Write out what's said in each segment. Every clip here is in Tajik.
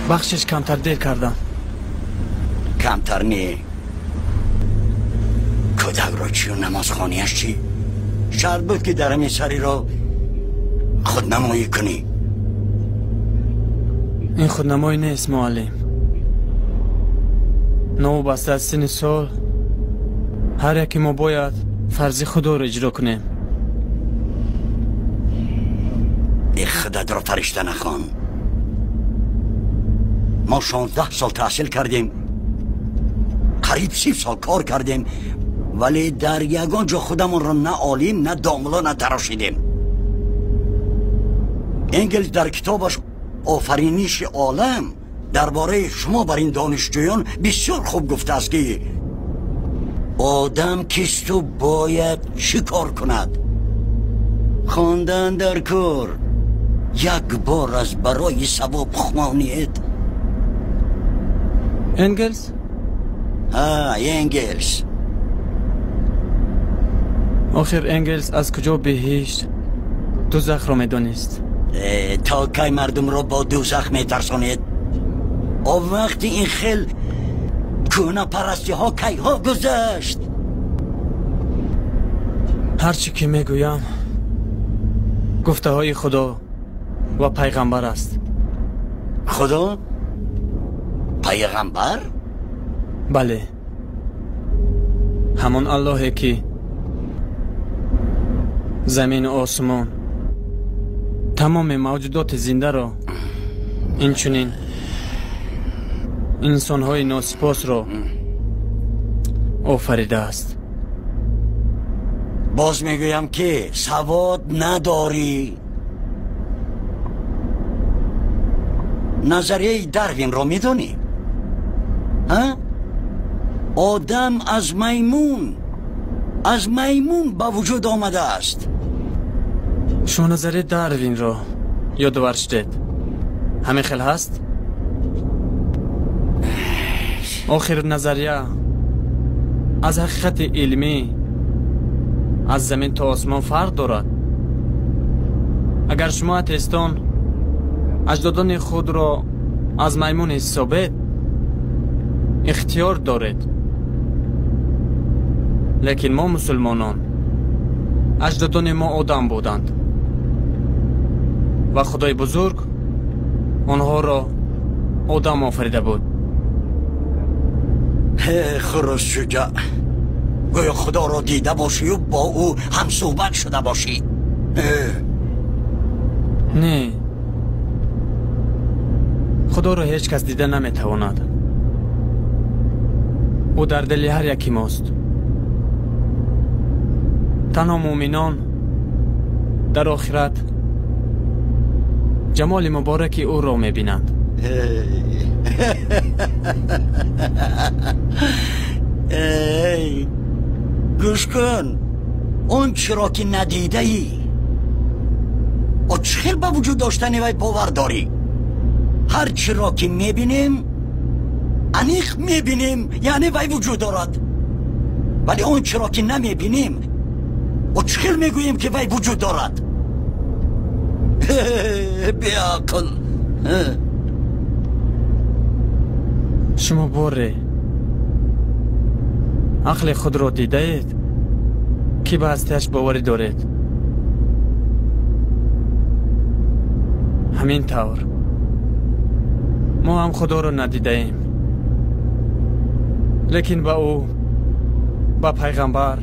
Бахшиш, камтар дер кардам. Камтар не. Кӯдакро чӣ ва намозхонияш чӣ? Шарт буд ки дар ҳамин сари роҳ худнамоӣ кунӣ. Ин худнамоӣ нест, муаллим. Новобаста аз синни сол ҳар яке мо бояд фарзи худоро иҷро кунем. Худатро фаришта нахон. Мо 16 сол таҳсил кардем, қариб 30 сол кор кардем, вале дар ягон ҷо худамонро на олим, на домло натарошидем. Энгелс дар китобаш «Офариниши олам» дар бораи шумо бар ин донишҷӯён бисёр хуб гуфтааст, ки одам кисту бояд чӣ кор кунад. Хондан дар кор як бор аз барои савоб хонед. Энгелс? Ҳа, Энгелс. Охир Энгелс аз куҷо биҳишт дузахро медонист? То кай мардумро бо дузах метарсонед? О вақти ин хел кӯҳнапарастиҳо кайҳо гузашт? Ҳар чӣ ки мегӯям гуфтаҳои Худо ва пайғамбар аст. Худо? Пайғамбар? Бале, ҳамон Аллоҳе ки замину осмон, тамоми мавҷудоти зиндаро, инчунин инсонҳои носипосро офаридааст. Боз мегӯям ки савод надорӣ. Назарияи Дарвинро медонӣ? Одам аз маймун ба вуҷуд омадааст. Шумо назарияи Дарвинро ёдовар шудед. Ҳамин хел ҳаст? Охир назария аз ҳақиқати илмӣ аз замин то осмон фарқ дорад. Агар шумо атеистон аҷдодони худро аз маймун ҳисобед, ихтиёр доред. Лекин мо мусулмонон аҷдодони мо одам буданд ва Худои бузург онҳоро одам офарида буд. Хурус шуҷоъ, гӯё Худоро дида бошию бо ӯ ҳамсӯҳбат шуда бошӣ. Не, Худоро ҳеҷ кас дида наметавонад. Ӯ дар дили ҳар яки мост. Танҳо муъминон дар охират ҷамоли мубораки ӯро мебинанд. Эй, гӯш кун, он чиро ки надидаӣ, о чӣ хел ба вуҷуд доштани вай бовар дорӣ? Ҳар чиро ки мебинем, аниқ мебинем, яъне вай вуҷуд дорад. Вале он чиро ки намебинем, о чӣ хел мегӯем ки вай вуҷуд дорад? Беақл! Шумо боре ақли худро дидаед, ки ба ҳастиаш боварӣ доред? Ҳамин тавр мо ҳам Худоро надидаем, лекин ба ӯ, ба пайғамбар,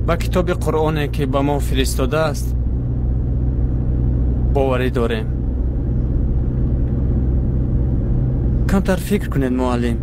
ба китоби Қуръоне ки ба мо фиристодааст боварӣ дорем. Камтар фикр кунед, муаллим.